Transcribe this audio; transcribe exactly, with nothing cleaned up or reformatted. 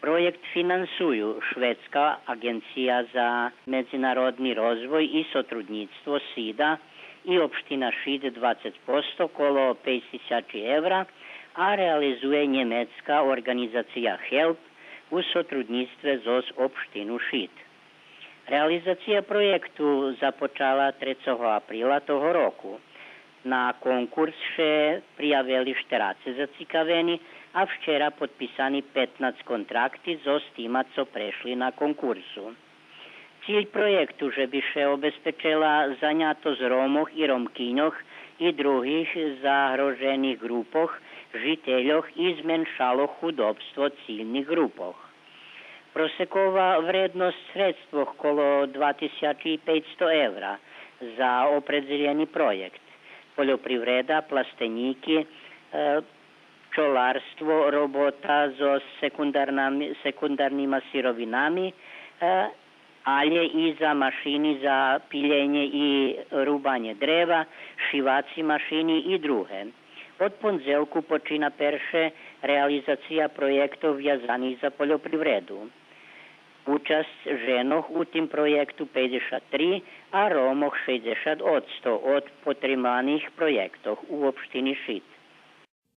Проєкт финансую Шведска аґенция за медзинародни розвой и сотруднїцтво, сида, и општина Шид двацец посто, коло пейц тисячи евра, а реализує нємецка орґанизация Хелп у сотруднїцтве зоз општину Шид. Реализация проєкту започала трецого априла того року. На конкурс ше приявели штерацец зацикавени, а вчера подписани петнац контракти зоз тима цо прешли на конкурсу. Циль проєкту же би ше обезпечела занятосц Ромох и Ромкиньох и других загрожених ґрупох жительох и зменшало худобство цильних ґрупох. Просекова вредносц средствох коло два тисячи пейцсто евра за опредзелєни проєкт. Польопривреда, пластенїки, е, пчоларство, робота зоз секундарнами, секундарнима сировинами, е, алє и за машини за пилєнє и рубанє древа, шиваци машини и друге. Од пондзелку почина перше реализация проєктох вязаних за польопривреду. Учасц женох у тим проєкту пейдзешат три, а Ромох шейдзешат одсто од потриманих проєктох у општини Шид.